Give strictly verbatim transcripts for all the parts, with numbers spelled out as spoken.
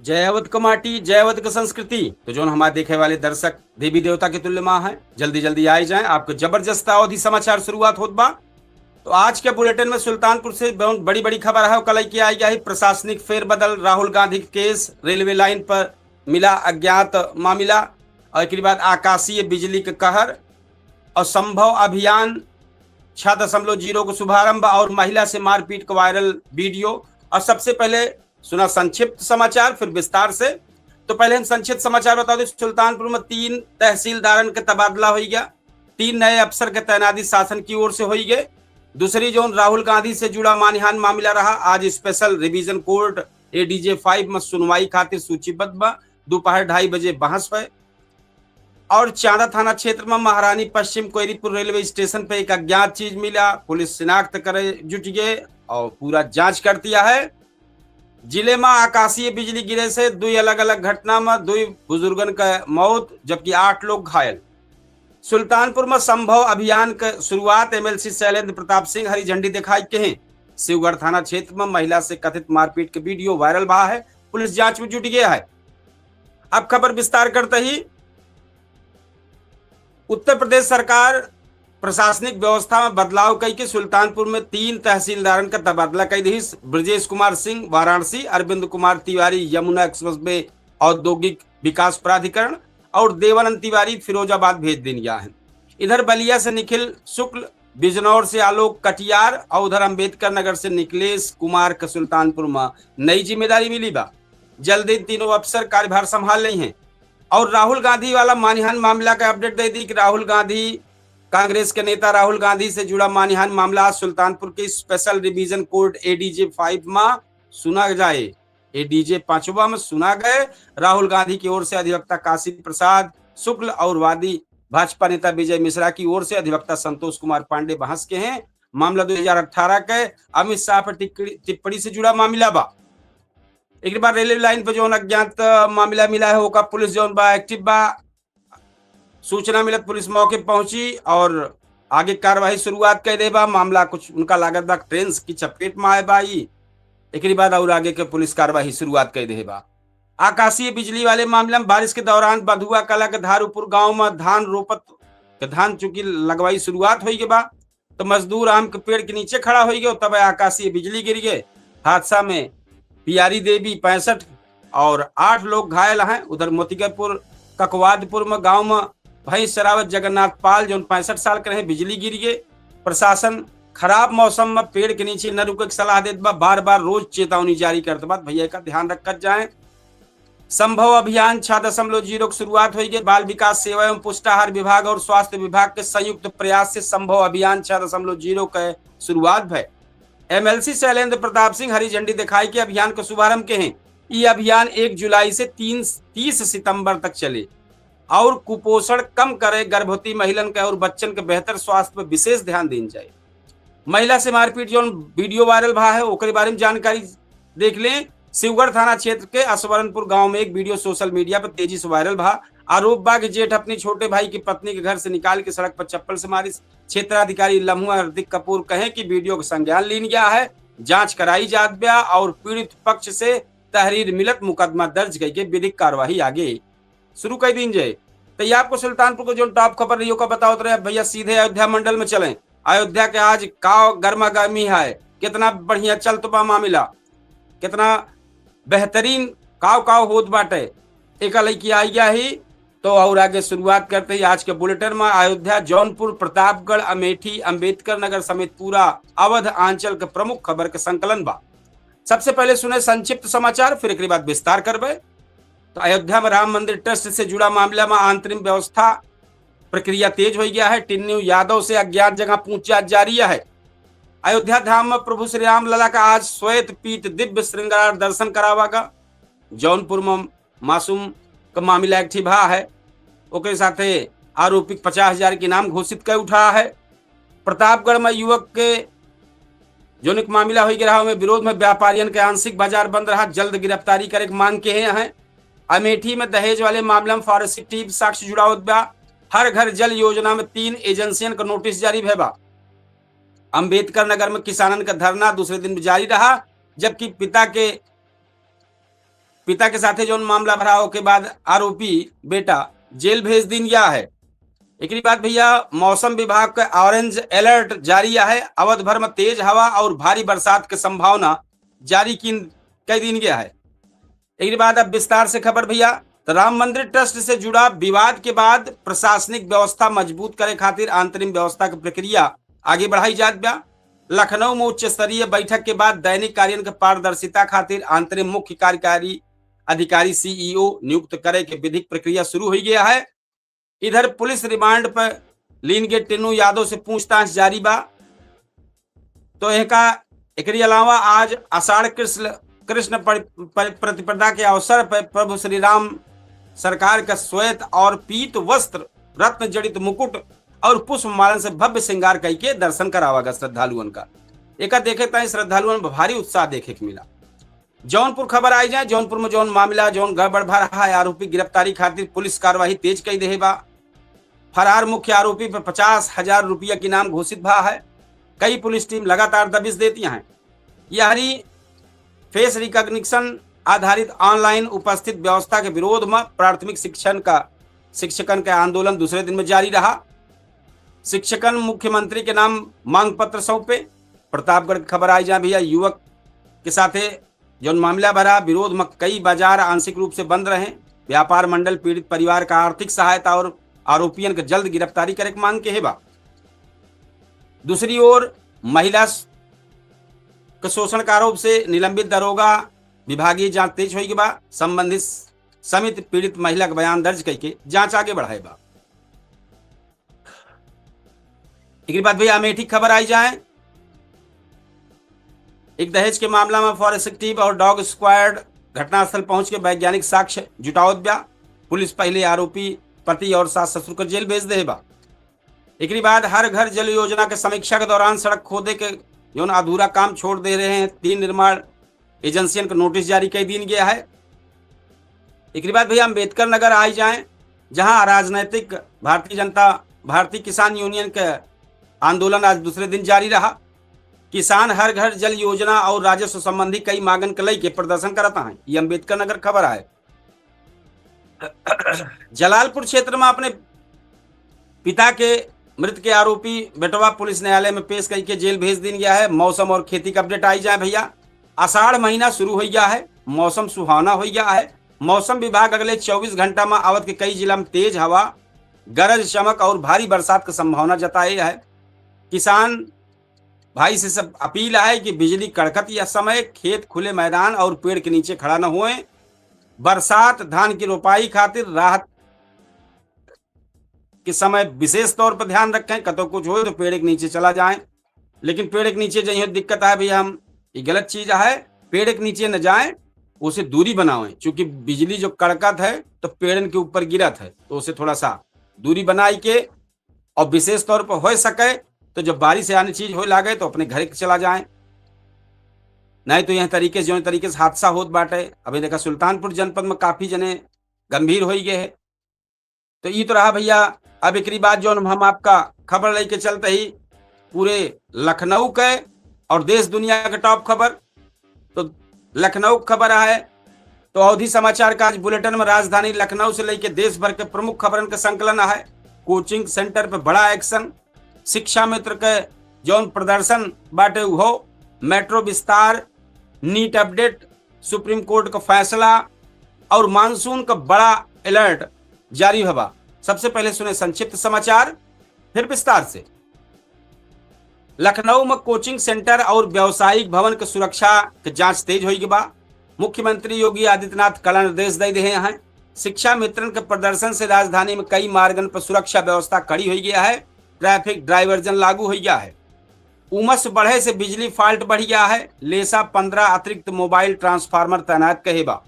जय अवध क माटी, जय अवध क संस्कृति। तो जौन हमारे देखे वाले दर्शक देवी देवता के तुल्य माँ हैं, जल्दी जल्दी आए जाएं, आपको जबरदस्त अवधी समाचार शुरुआत होत बा। तो आज के बुलेटिन में सुल्तानपुर से बहुत बड़ी बड़ी खबर है। कल की आई गई प्रशासनिक फेरबदल, राहुल गांधी के केस, रेलवे लाइन पर मिला अज्ञात मामला, और एक बाद आकाशीय बिजली के कहर, और संभव अभियान छह दशमलव जीरो को शुभारंभ, और महिला से मारपीट का वायरल वीडियो। और सबसे पहले सुना संक्षिप्त समाचार, फिर विस्तार से। तो पहले हम संक्षिप्त समाचार बता दें, सुल्तानपुर में तीन तहसीलदारन के तबादला होई गया, तीन नए अफसर के तैनाती शासन की ओर से होई गए। दूसरी जौन राहुल गांधी से जुड़ा मानहान मामला रहा, आज स्पेशल रिवीजन कोर्ट एडीजे फाइव में सुनवाई खातिर सूचीबद्ध बा। दोपहर ढाई बजे बहस है। और चांदा थाना क्षेत्र में महारानी पश्चिम कोयरीपुर रेलवे स्टेशन पे एक अज्ञात चीज मिला, पुलिस शिनाख्त करे जुट गए और पूरा जांच कर दिया है। जिले में आकाशीय बिजली गिरे से दुई अलग-अलग घटना में दुई बुजुर्गन का मौत, जबकि आठ लोग घायल। सुल्तानपुर में संभव अभियान के शुरुआत एमएलसी शैलेंद्र प्रताप सिंह हरी झंडी दिखाई के हैं। शिवगढ़ थाना क्षेत्र में महिला से कथित मारपीट के वीडियो वायरल भा है, पुलिस जांच में जुट गया है। अब खबर विस्तार करते ही, उत्तर प्रदेश सरकार प्रशासनिक व्यवस्था में बदलाव कई के सुल्तानपुर में तीन तहसीलदारन का तबादला कई दिहिस। ब्रजेश कुमार सिंह वाराणसी, अरविंद कुमार तिवारी यमुना एक्सप्रेस वे औद्योगिक विकास प्राधिकरण और देवानंद तिवारी फिरोजाबाद भेज दिन गया है। इधर बलिया से निखिल शुक्ल, बिजनौर से आलोक कटियार और उधर अंबेडकर नगर से निखिलेश कुमार का सुल्तानपुर में नई जिम्मेदारी मिली बा। जल्द इन तीनों अफसर कार्यभार संभाल लेइहैं। और राहुल गांधी वाला मानहान मामला का अपडेट दे दी कि राहुल गांधी, कांग्रेस के नेता राहुल गांधी से जुड़ा मानहान मामला आज सुल्तानपुर के स्पेशल रिवीजन कोर्ट एडीजे फाइव में सुना जाए। एडीजे पांचवा में सुना गए। राहुल गांधी की ओर से अधिवक्ता काशी प्रसाद शुक्ल और वादी भाजपा नेता विजय मिश्रा की ओर से अधिवक्ता संतोष कुमार पांडे बहस के हैं। मामला दो हज़ार अठारह के अमित शाह पर टिप्पणी, टिप्पणी से जुड़ा मामला बा। एक बार रेलवे लाइन पर जौन अज्ञात, अ, मामला मिला है, ओका पुलिस जौन बा, एक्टिव बा। सूचना मिलत पुलिस मौके पहुंची और आगे कार्रवाई शुरुआत कर दे बा। मामला कुछ उनका लागत बा ट्रेन की चपेट में आए बा ई। एकरी बाद और आगे के पुलिस कार्रवाई शुरुआत कर दे बा। आकाशीय बिजली वाले मामला में बारिश के दौरान बधुआ कला के धारूपुर गांव में धान रोपत के धान चूंकि लगवाई शुरुआत होई के बा, तो मजदूर आम के पेड़ के नीचे खड़ा होई गए, तब आकाशीय बिजली गिर गए। हादसा में पियारी देवी पैंसठ और आठ लोग घायल हैं। उधर मोतिकरपुर ककवादपुर में गांव में भैंस चरावत जगन्नाथ पाल, जौन पैंसठ साल के रहे, बिजली गिर गए। प्रशासन खराब मौसम में पेड़ के नीचे न रुके के सलाह देत बा, बार बार रोज चेतावनी जारी करत बा। भैया का ध्यान रखत जाए। संभव अभियान छह दशमलव जीरो की शुरुआत होई गई। बाल विकास सेवा एवं पुष्टाहार विभाग और स्वास्थ्य विभाग के संयुक्त प्रयास से संभव अभियान छह दशमलव जीरो के शुरुआत भय। एमएलसी शैलेंद्र प्रताप सिंह हरी झंडी दिखाई के अभियान का शुभारंभ के हैं। ये अभियान एक जुलाई से तीन, तीस सितंबर तक चले और कुपोषण कम करे, गर्भवती महिलन के और बच्चन के बेहतर स्वास्थ्य पर विशेष ध्यान दीन जाए। महिला से मारपीट जौन वीडियो वायरल भा है, ओकरे बारे में जानकारी देख लें। शिवगढ़ थाना क्षेत्र के असवरनपुर गांव में एक वीडियो सोशल मीडिया पर तेजी से वायरल भा। आरोप बा कि जेठ अपनी छोटे भाई की पत्नी के घर से निकाल के सड़क पर चप्पल से मारिस। क्षेत्राधिकारी लम्हुआ हृतिक कपूर कहे कि वीडियो का संज्ञान लीन गया है, जांच कराई जात बा और पीड़ित पक्ष से तहरीर मिलत मुकदमा दर्ज करके विधिक कार्यवाही आगे शुरू कर दीन जाए। तो ये आपको सुल्तानपुर को जो टॉप खबर रही का बतावत रहे। भैया सीधे अयोध्या मंडल में चलें। अयोध्या के आज काव गर्मा गर्मी है, कितना बढ़िया चलत बा मामला, कितना बेहतरीन काव काव होत बाटे। एक लड़की आई गया ही तो और आगे शुरुआत करते ही आज के बुलेटिन में अयोध्या, जौनपुर, प्रतापगढ़, अमेठी, अंबेडकर नगर समेत पूरा अवध अंचल के प्रमुख खबर के संकलन बा। सबसे पहले सुने संक्षिप्त समाचार, फिर एकरे बाद विस्तार करबे। तो अयोध्या में राम मंदिर ट्रस्ट से जुड़ा मामला में अंतरिम व्यवस्था प्रक्रिया तेज हो गया है। टिन्नू यादव से अज्ञात जगह पूछताछ जारी है। अयोध्या धाम में प्रभु श्री राम लला का आज श्वेत पीठ दिव्य श्रृंगार दर्शन करावा का। जौनपुर में मासूम का मामला एक ठे भा है, ओकरे साथे आरोपी के पचास हजार के इनाम घोषित कर उठा है। प्रतापगढ़ में युवक के जौन एक मामला हो गया रहा, ओमे विरोध में व्यापारियन के आंशिक बाजार बंद रहा, जल्द गिरफ्तारी करे के मांग के हैं। अमेठी में दहेज वाले मामला में फॉरेंसिक टीम साक्ष्य जुड़ावत बा। हर घर जल योजना में तीन एजेंसियन का नोटिस जारी भय बा। अंबेडकर नगर में किसानन का धरना दूसरे दिन भी जारी रहा, जबकि पिता के पिता के साथे जौन मामला भरा, ओके बाद आरोपी बेटा जेल भेज दीन गया है। एकरी बाद भैया, मौसम विभाग का orange alert जारी है, अवध भर में तेज हवा और भारी बरसात के संभावना जारी कीन, कई दीन गया है। एकरी बाद अब विस्तार से खबर भैया। तो राम मंदिर ट्रस्ट से जुड़ा विवाद के बाद प्रशासनिक व्यवस्था मजबूत करे खातिर अंतरिम व्यवस्था के प्रक्रिया आगे बढ़ाई जात बा। लखनऊ में उच्च स्तरीय बैठक के बाद दैनिक कार्यों के पारदर्शिता खातिर अंतरिम मुख्य कार्यकारी अधिकारी, सीईओ, नियुक्त करे के विधिक प्रक्रिया शुरू हो गया है। इधर पुलिस रिमांड पर लीन गए टिन्नू यादव से पूछताछ जारी बा। तो एका, एकरी अलावा आज आषाढ़ कृष्ण, कृष्ण पर, पर, प्रतिपदा के अवसर पर प्रभु श्री राम सरकार का श्वेत और पीत वस्त्र, रत्न जड़ित मुकुट और पुष्प मालन से भव्य श्रृंगार कई के दर्शन करावा गा श्रद्धालुअन का। एका देखे ताई श्रद्धालुअन में भारी उत्साह देखे के मिला। जौनपुर खबर आई जाए, जौनपुर में जौन मामला, जौन गड़बड़ भा रहा है, आरोपी गिरफ्तारी खातिर पुलिस कार्यवाही तेज कई देहे बा। फरार मुख्य आरोपी पर पचास हजार रुपया के इनाम घोषित भा है। कई पुलिस टीम लगातार दबिश देती हैं। यहरी फेस रिकॉग्निशन आधारित ऑनलाइन उपस्थित व्यवस्था के विरोध में प्राथमिक शिक्षण का, शिक्षकन के आंदोलन दूसरे दिन में जारी रहा। शिक्षकन मुख्यमंत्री के नाम मांग पत्र सौंपे। प्रतापगढ़ की खबर आई जाए भैया, युवक के साथे जौन मामला भरा, विरोध में कई बाजार आंशिक रूप से बंद रहे। व्यापार मंडल पीड़ित परिवार का आर्थिक सहायता और आरोपियन के जल्द गिरफ्तारी करे के मांग के हे बा। दूसरी ओर महिला स-, के शोषण के आरोप से निलंबित दरोगा विभागीय जांच तेज होई के बा। संबंधित समिति पीड़ित महिला के बयान दर्ज करके जांच आगे बढ़ाए बा। एकरी बाद भैया अमेठी खबर आई जाए। एक दहेज के मामला में फॉरेस्ट टीम और डॉग स्क्वाड घटनास्थल पहुंच के वैज्ञानिक साक्ष्य जुटावत बा। पुलिस पहले आरोपी पति और सास ससुर को जेल भेज दे बा। एकरी बाद हर घर जल योजना के समीक्षा के दौरान सड़क खोदे के जौन अधूरा काम छोड़ दे रहे हैं, तीन निर्माण एजेंसियन को नोटिस जारी कर दीन गया है। एकरी बाद भैया अम्बेडकर नगर आई जाए, जहां राजनैतिक भारतीय जनता, भारतीय किसान यूनियन के आंदोलन आज दूसरे दिन जारी रहा। किसान हर घर जल योजना और राजस्व संबंधी कई मांगन के लेके प्रदर्शन करत हैं। ये अम्बेडकर नगर खबर है। जलालपुर क्षेत्र में अपने पिता के मृत के आरोपी बेटवा पुलिस न्यायालय में पेश करके जेल भेज दीन गया है। मौसम और खेती का अपडेट आई जाए भैया। आषाढ़ महीना शुरू हो गया है, मौसम सुहावना हो गया है। मौसम विभाग अगले चउबीस घंटा में अवध के कई जिला में तेज हवा, गरज चमक और भारी बरसात की संभावना जताई है। किसान भाई से सब अपील है कि बिजली कड़कत यह समय खेत, खुले मैदान और पेड़ के नीचे खड़ा न होएं। बरसात धान की रोपाई खातिर राहत के समय विशेष तौर पर ध्यान रखें, कतौ कुछ होए तो पेड़ के नीचे चला जाएं, लेकिन पेड़ के नीचे जइयो दिक्कत है भैया, हम, ये गलत चीज है, पेड़ के नीचे न जाएं, उसे दूरी बनावें, क्योंकि बिजली जो कड़कत है तो पेड़न के ऊपर गिरत है, तो उसे थोड़ा सा दूरी बनाई के, और विशेष तौर पर हो सके तो जब बारिश आने चीज हो लागे तो अपने घर के चला जाएं, नहीं तो यह तरीके से, जो तरीके से हादसा होत बाटे। अभी देखा सुल्तानपुर जनपद में काफी जने गंभीर हो गए हैं। तो ई तो रहा भैया। अब एकरी बाद जौन हम आपका खबर लेके चलते ही पूरे लखनऊ के और देश दुनिया के टॉप खबर। तो लखनऊ के खबर है, तो अवधी समाचार का आज बुलेटिन में राजधानी लखनऊ से लेके देश भर के प्रमुख खबरन के संकलन है। कोचिंग सेंटर पे बड़ा एक्शन, शिक्षा मित्र के जौन प्रदर्शन बाटे उहो, मेट्रो विस्तार, नीट अपडेट, सुप्रीम कोर्ट का फैसला और मानसून का बड़ा अलर्ट जारी हवा। सबसे पहले सुने संक्षिप्त समाचार, फिर विस्तार से। लखनऊ में कोचिंग सेंटर और व्यावसायिक भवन के सुरक्षा के जांच तेज होई के बा। मुख्यमंत्री योगी आदित्यनाथ कड़ा निर्देश दे देहे हैं। शिक्षा मित्रन के प्रदर्शन से राजधानी में कई मार्गन पर सुरक्षा व्यवस्था कड़ी होई गया है। ट्रैफिक डायवर्जन लागू होई गया है। उमस बढ़े से बिजली फॉल्ट बढ़ गया है। लेसा पन्द्रह अतिरिक्त मोबाइल ट्रांसफार्मर तैनात कहे बा।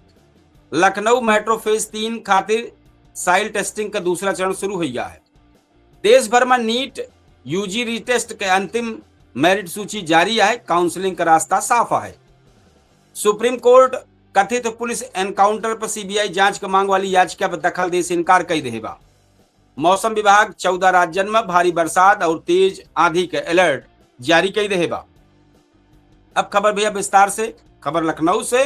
लखनऊ मेट्रो फेज तीन खातिर साइल टेस्टिंग का दूसरा चरण शुरू हो गया है। देश भर में नीट यूजी रीटेस्ट के अंतिम मेरिट सूची जारी है, काउंसलिंग का रास्ता साफ है। सुप्रीम कोर्ट कथित पुलिस एनकाउंटर पर सीबीआई जांच के मांग वाली याचिका पर दखल दे से इनकार कर दे बा। मौसम विभाग चौदह राज्यन में भारी बरसात और तेज आंधी के अलर्ट जारी कर दे बा। अब खबर भैया विस्तार से, खबर लखनऊ से।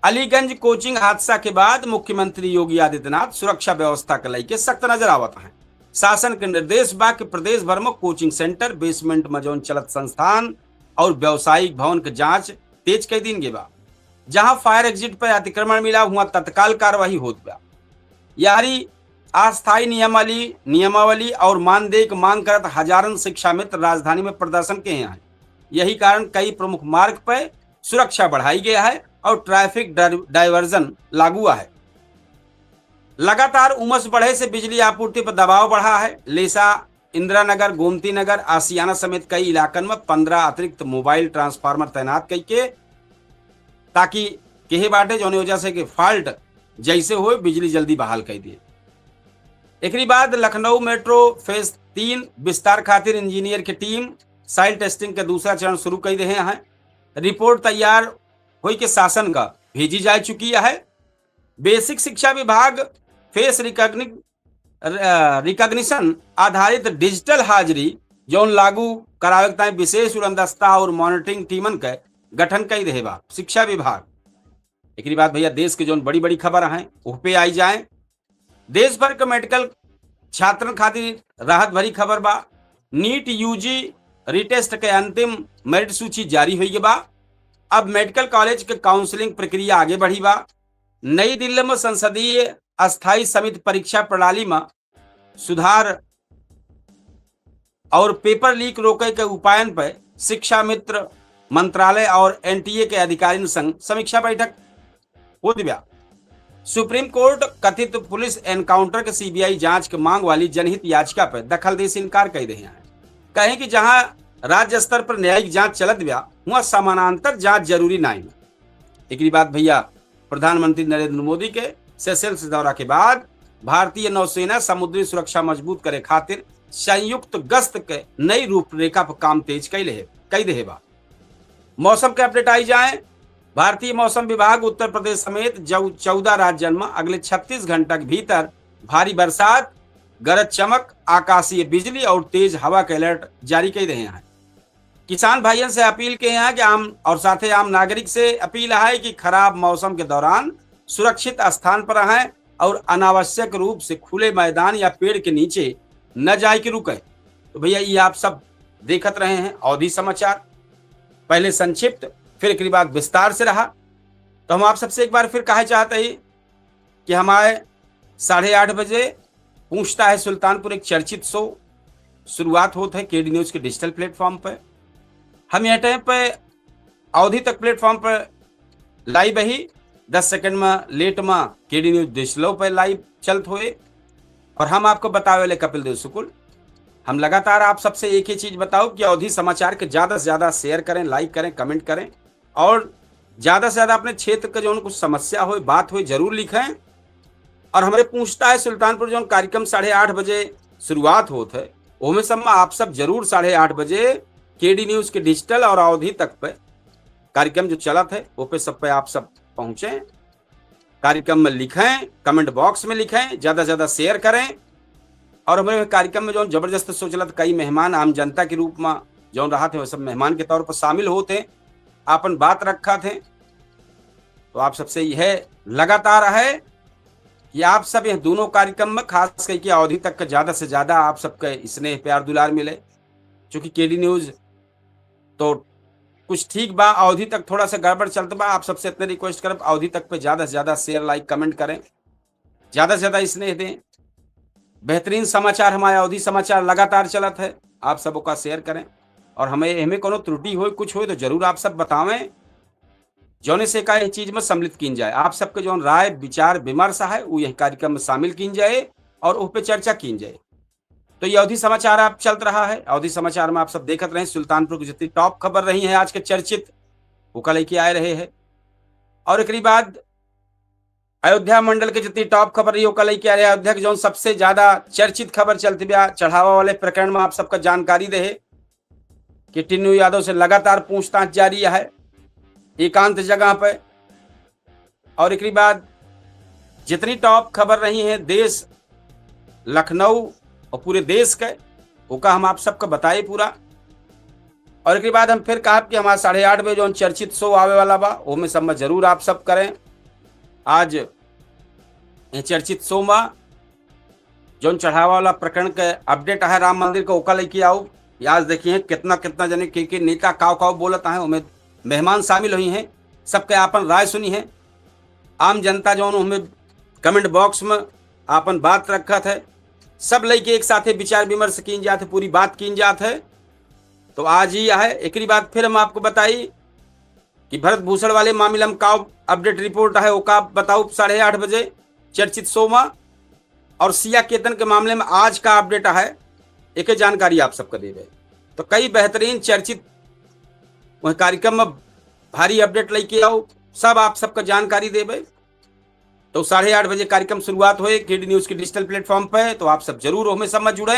अलीगंज कोचिंग हादसा के बाद मुख्यमंत्री योगी आदित्यनाथ सुरक्षा व्यवस्था के लइके सख्त नजर आवत हैं। शासन के निर्देश बा कि प्रदेश भर में कोचिंग सेंटर, बेसमेंट में जौन चलत संस्थान और व्यावसायिक भवन के जांच तेज कइ दीन गे बा। जहां फायर एग्जिट पर अतिक्रमण मिला, हुआ तत्काल कार्यवाही होत बा। यारी अस्थायी नियमावली, नियमावली और मानदेय के मांग करत हजारन शिक्षा मित्र राजधानी में प्रदर्शन के हैं। यही कारण कई प्रमुख मार्ग पर सुरक्षा बढ़ाई गया है और ट्रैफिक डाइ-, डाइवर्जन लागू है। लगातार उमस बढ़े से बिजली आपूर्ति पर दबाव बढ़ा है। लेसा, इंदिरा नगर, गोमती नगर, आशियाना समेत कई इलाकन में पन्द्रह अतिरिक्त मोबाइल ट्रांसफार्मर तैनात कइके, ताकि केहे बाटे जौने वजह से कि फॉल्ट जैसे होए, बिजली जल्दी बहाल कइ दिए। एकरी बाद लखनऊ मेट्रो फेज तीन विस्तार खातिर इंजीनियर के टीम सॉइल टेस्टिंग के दूसरा चरण शुरू कइ देहे हैं। रिपोर्ट तैयार होई के शासन का भेजी जा चुकी है। बेसिक शिक्षा विभाग फेस रिकॉग्नि-, अ, रिकॉग्निशन आधारित डिजिटल हाजिरी जौन लागू करावे के ताईं विशेष उड़नदस्ता और मॉनिटरिंग टीमन के गठन कइ देहे बा शिक्षा विभाग। एकरी बाद भैया देश के जौन बड़ी बड़ी खबर हैं, ओह पे आई जाए। देश भर के मेडिकल छात्रन खातिर राहत भरी खबर बा। नीट यूजी रिटेस्ट के अंतिम मेरिट सूची जारी होई बा। अब मेडिकल कॉलेज के काउंसलिंग प्रक्रिया आगे बढ़ी बा। नई दिल्ली में संसदीय स्थायी समिति परीक्षा प्रणाली में सुधार और पेपर लीक रोके के उपायन पर शिक्षा मित्र मंत्रालय और एनटीए के अधिकारियों संग समीक्षा बैठक होत बा। सुप्रीम कोर्ट कथित पुलिस एनकाउंटर के सीबीआई जांच के मांग वाली जनहित याचिका पर दखल दे से इनकार कइ देहे हैं। कहे कि जहां राज्य स्तर पर न्यायिक जांच चलत बा, वहां समानांतर जांच जरूरी नाहीं। एकरी बाद भैया प्रधानमंत्री नरेंद्र मोदी के सेशेल्स दौरा के बाद भारतीय नौसेना समुद्री सुरक्षा मजबूत करे खातिर संयुक्त गश्त के नई रूपरेखा पर काम तेज कइ लेहे, कइ देहे बा। मौसम के अपडेट आई जाए। भारतीय मौसम विभाग उत्तर प्रदेश समेत जौ-, चौदह राज्यन में अगले छत्तीस घंटा के भीतर भारी बरसात, गरज चमक, आकाशीय बिजली और तेज हवा के अलर्ट जारी कइ देहे हैं। किसान भाइयन से अपील के हैं कि आम और साथे आम नागरिक से अपील है कि खराब मौसम के दौरान सुरक्षित स्थान पर रहें और अनावश्यक रूप से खुले मैदान या पेड़ के नीचे न जाए के रुकें। तो भैया, ये आप सब देखत रहे हैं अवधी समाचार, पहले संक्षिप्त, फिर एकरी बाद विस्तार से रहा। तो हम आप सबसे एक बार फिर कहे चाहते हैं कि हमारे साढ़े आठ बजे पूछता है सुल्तानपुर एक चर्चित शो शुरुआत होत है केडी न्यूज के डिजिटल प्लेटफॉर्म पे। हम यह टाइम पे अवधी तक प्लेटफॉर्म पर लाइव ही, दस सेकंड में लेट में केडी न्यूज डिजिटलो पे लाइव चलत होए। और हम आपको बतावे वाले कपिल देव शुक्ल, हम लगातार आप सबसे एक ही चीज बताओ कि अवधी समाचार के ज्यादा से ज्यादा शेयर करें, लाइक करें, कमेंट करें और ज्यादा से ज्यादा अपने क्षेत्र के जौन कुछ समस्या होए, बात होए, जरूर लिखें। और हमरे पूछता है सुल्तानपुर जौन कार्यक्रम साढ़े आठ बजे शुरुआत होत है, ओमे सब में आप सब जरूर साढ़े आठ बजे केडी न्यूज के डिजिटल और अवधी तक पे कार्यक्रम जो चलत है, वो पे सब पे आप सब पहुँचें, कार्यक्रम में लिखें, कमेंट बॉक्स में लिखें, ज्यादा से ज्यादा शेयर करें। और हमरे कार्यक्रम में जौन जबरदस्त शो चलत, कई मेहमान आम जनता के रूप में जौन रहत हैं, वो सब मेहमान के तौर पर शामिल होत हैं, आपन बात रखत हैं। तो आप सबसे यह लगातार है कि आप सब यह दोनों कार्यक्रम में, खास करके अवधी तक के ज्यादा से ज्यादा आप सबके स्नेह, प्यार, दुलार मिले। चूंकि केडी न्यूज तो कुछ ठीक बा, अवधी तक थोड़ा सा गड़बड़ चलत बा। आप सबसे इतने रिक्वेस्ट करब, अवधी तक पे ज्यादा से ज्यादा शेयर, लाइक, कमेंट करें, ज्यादा से ज्यादा स्नेह दें। बेहतरीन समाचार, हमारे अवधी समाचार लगातार चलत है, आप सब ओका शेयर करें और हमें, हमें कोनो त्रुटि होए, कुछ होए तो जरूर आप सब बतावें, जौने से का यह चीज में सम्मिलित कीन जाए। आप सबके जौन राय, विचार, विमर्श है, वो यह कार्यक्रम में शामिल कीन जाए और उस पे चर्चा कीन जाए। तो ये अवधी समाचार आप चलत रहा है। अवधी समाचार में आप सब देखत रहे, सुल्तानपुर की जितनी टॉप खबर रही है आज के चर्चित, वो का लेके आए रहे हैं। और एकरी बाद अयोध्या मंडल के जितनी टॉप खबर रही, वो का लेके आए रहे। अयोध्या के जौन सबसे ज्यादा चर्चित खबर चलती बा, चढ़ावा वाले प्रकरण में आप सबका जानकारी देहे कि टिन्नू यादव से लगातार पूछताछ जारी है एकांत जगह पे। और एकरी बाद जितनी टॉप खबर रही हैं देश, लखनऊ और पूरे देश के, ओका हम आप सबका बताए पूरा। और एकरी बाद हम फिर कहब कि हमारा साढ़े आठ बजे जौन चर्चित शो आवे वाला बा, ओमे सब में जरूर आप सब करें, आज ये चर्चित शो मा जौन चढ़ावा वाला प्रकरण के अपडेट है राम मंदिर का, ओका लइके आउब। आज देखिए कितना कितना जने के, के नेता काव काव बोलत हैं, ओमे मेहमान शामिल हुई हैं, सबके आपन राय सुनी है। आम जनता जौन ओमे कमेंट बॉक्स में आपन बात रखत है, सब लइके एक साथे विचार विमर्श कीन जात है, पूरी बात कीन जात है। तो आज ही है, एकरी बाद फिर हम आपको बताई कि भरत भूषण वाले मामला में का अपडेट रिपोर्ट है, ओका बताउब साढ़े आठ बजे चर्चित शो मा। और सिया केतन के मामले में आज का अपडेट है, एके जानकारी आप सबका देबे। तो कई बेहतरीन चर्चित वह कार्यक्रम में भारी अपडेट लइके आउब, सब आप सबका जानकारी देबे। तो साढ़े आठ बजे कार्यक्रम शुरुआत होए केडी न्यूज के डिजिटल प्लेटफॉर्म पे, तो आप सब जरूर ओमे सब में जुड़े,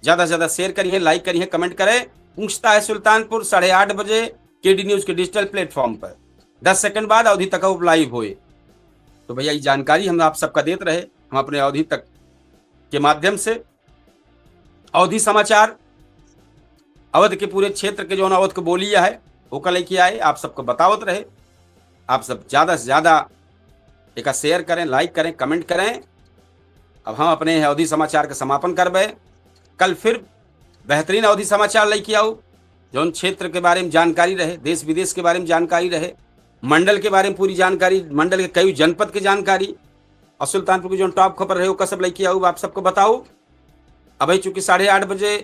ज्यादा से ज्यादा शेयर करिए, लाइक करिए, कमेंट करें। पहुंचता है सुल्तानपुर साढ़े आठ बजे केडी न्यूज के डिजिटल प्लेटफॉर्म पर। दस सेकंड बाद अवधी तक लाइव होए। तो भैया, ये जानकारी हम आप सबका देत रहे, हम अपने अवधी तक के माध्यम से अवधी समाचार, अवध के पूरे क्षेत्र के जौन अवध के बोली है, ओका लइके आए, आप सबको बतावत रहे। आप सब ज्यादा से ज्यादा एका शेयर करें, लाइक करें, कमेंट करें। अब हम अपने अवधी समाचार का समापन करबे। कल फिर बेहतरीन अवधी समाचार लइके आउब, जौन क्षेत्र के बारे में जानकारी रहे, देश विदेश के बारे में जानकारी रहे, मंडल के बारे में पूरी जानकारी, मंडल के कई जनपद के जानकारी, और सुल्तानपुर की जौन टॉप खबर रहे, ओका सब लइके आउब, आप सबको बताउब। अबे चूंकि साढ़े आठ बजे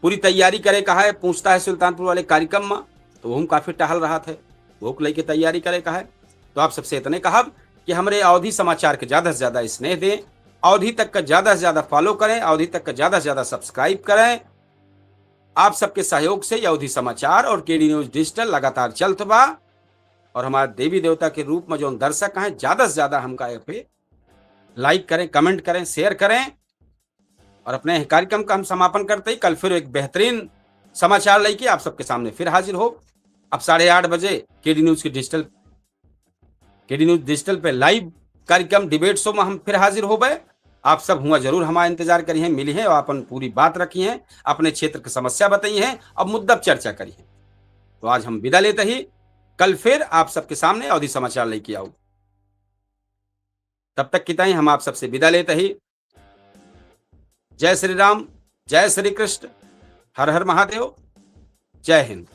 पूरी तैयारी करे का है, पहुंचता है सुल्तानपुर वाले कार्यक्रम में, तो वहू काफी टहल रहत है, वहू के लइके तैयारी करे का है। तो आप सबसे इतने कहब कि हमरे अवधी समाचार के ज्यादा से ज्यादा स्नेह दें, अवधी तक का ज्यादा से ज्यादा फॉलो करें, अवधी तक का ज्यादा से ज्यादा सब्सक्राइब करें। आप सबके सहयोग से ये अवधी समाचार और केडी न्यूज डिजिटल लगातार चलत बा, और हमारे देवी देवता के रूप में जौन दर्शक हैं, ज्यादा से ज्यादा हमका ये पे लाइक करें, कमेंट करें, शेयर करें। और अपने कार्यक्रम का हम समापन करते ही कल फिर एक बेहतरीन समाचार लइके आप सबके सामने फिर हाजिर होब। अब साढ़े आठ बजे केडी न्यूज के डिजिटल, केडी न्यूज डिजिटल पे लाइव कार्यक्रम डिबेट शो में हम फिर हाजिर होबे। आप सब हुआ जरूर हमारा इंतजार करिए, मिली हैं और अपन पूरी बात रखी हैं, अपने क्षेत्र की समस्या बताई हैं और मुद्दा पर चर्चा करी हैं। तो आज हम विदा लेते ही कल फिर आप सबके सामने अवधी समाचार लइके आउब। तब तक की ताई हम आप सबसे विदा लेते ही जय श्री राम, जय श्री कृष्ण, हर हर महादेव, जय हिंद।